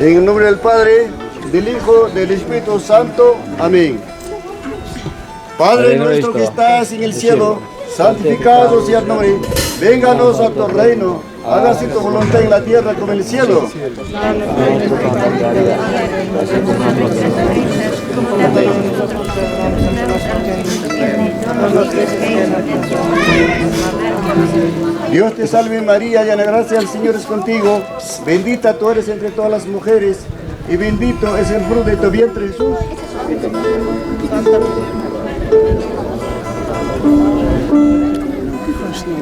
En el nombre del Padre, del Hijo, del Espíritu Santo. Amén. Padre nuestro que estás en el cielo, santificado sea tu nombre. Vénganos a tu reino. Hágase tu voluntad en la tierra como en el cielo. Dios te salve María, llena de gracia, el Señor es contigo. Bendita tú eres entre todas las mujeres y bendito es el fruto de tu vientre Jesús.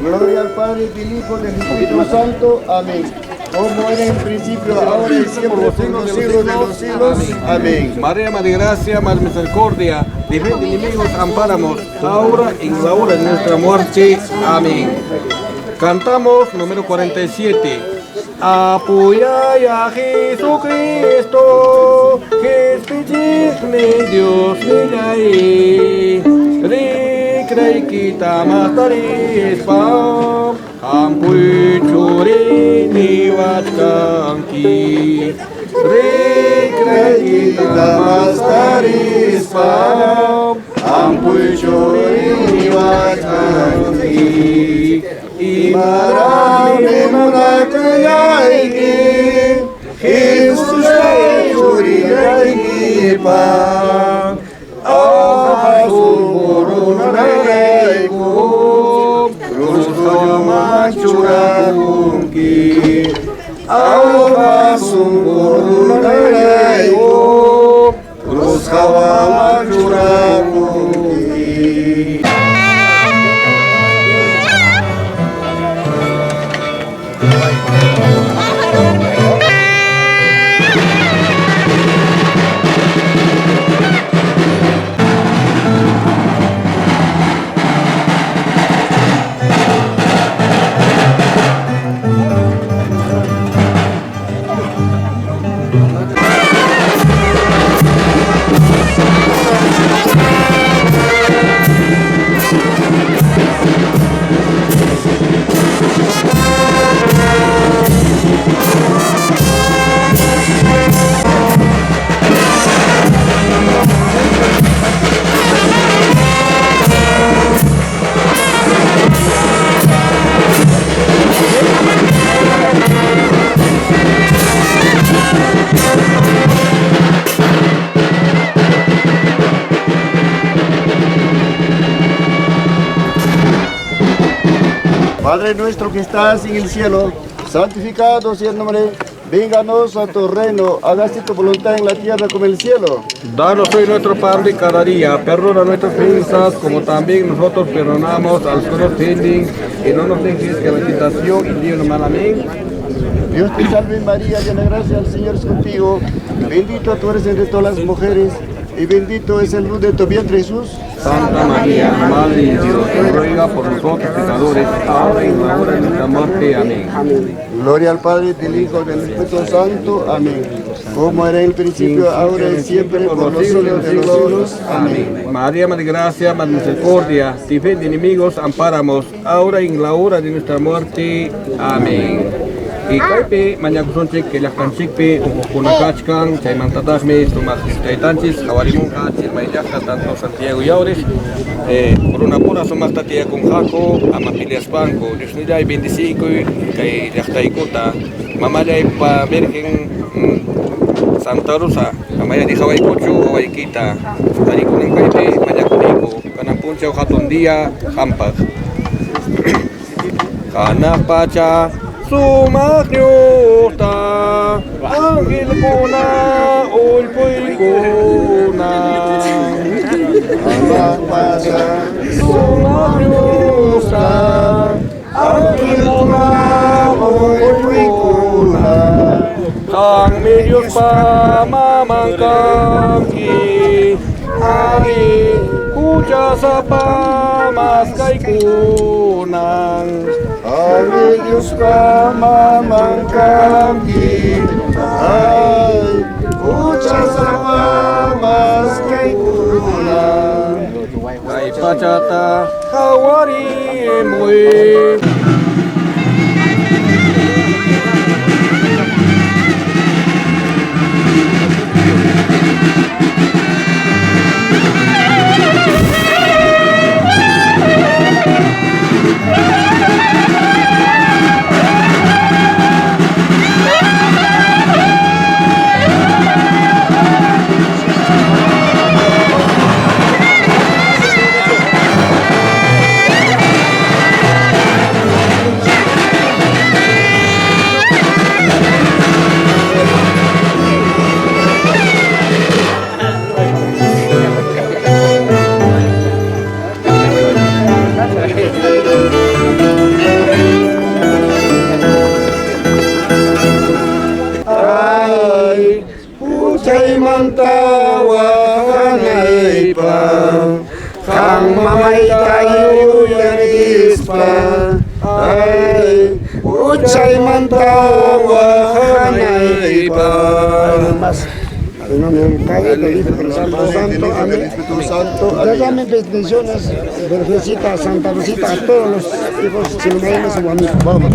Gloria al Padre, del Hijo, del Espíritu Santo. Amén. Como era en principio, ahora y siempre, por los siglos de los siglos. Amén. María, Madre de Gracia, Madre de Misericordia, libre de enemigos, ampáramos, ahora y en la hora de nuestra muerte. Amén. Cantamos número 47. Apoyaya Jesucristo, Jesucristo, Dios nillay, rikraykita mastarispa, hampuy churini wachkanki, rikraykita mastarispa, hampuy churini wachkanki. Imarami munakayayki, Jesús churinaykipa, asururunarayku, Cruz churakunki, asururunarayku, Cruz churakunki. Padre nuestro que estás en el cielo, santificado sea el nombre. Vénganos a tu reino, hágase tu voluntad en la tierra como en el cielo. Danos hoy nuestro pan de cada día, perdona nuestras ofensas como también nosotros perdonamos a los que nos ofenden, y no nos dejes que la tentación y líbranos mal. Amén. Dios te salve María, llena de gracia, el Señor es contigo. Bendita tú eres entre todas las mujeres, y bendito es el fruto de tu vientre Jesús. Santa María, Madre de Dios, ruega por nosotros pecadores, ahora y en la hora de nuestra muerte. Amén. Gloria al Padre, del Hijo, del Espíritu Santo. Amén. Como era en el principio, ahora y siempre, por los siglos de los siglos. Amén. María, Madre de Gracia, Madre de Misericordia, defiende enemigos, ampáramos, ahora y en la hora de nuestra muerte. Amén. Y kaypi mañakusunchik kay llaqtanchikpi unquqkuna kachkan, chaymantataqmi sumaq taytanchis qhawarimunqa Chirmay llaqta tanto Santiago Yaures, runapura sumaqta tiyakunqaku ama peleaspanku. Diosnillay bendeciykuy kay llaqtaykuta, mamallaypa Virgen Santa Rosa, amaya dejawaykuchu wawaykita, tarikunan kaypi mañakunayku, kanan punchaw hatun día qampaq. Hanaq pacha sumaq ñuqta, angelkuna ullpuykuna. Hanaq pacha sumaq ñuqta, angelkuna ullpuykuna. Qanmi Diospa maman kanki, ari huchasapa maskaykunan. Ari Diospa maman kanki, ay huchasapa maskaykunan. Kay pachata qhawarimuy. Ay, huchaymanta waqanaypaq, qam mamayta yuyarispa. Ay, huchaymanta waqanaypaq. En nombre del Padre, del Hijo y del Espíritu Santo. Amén. Espíritu Santo. Dame bendiciones, Virgencita, Santa Rosita, a todos los hijos chilomeños y amigos. Vamos.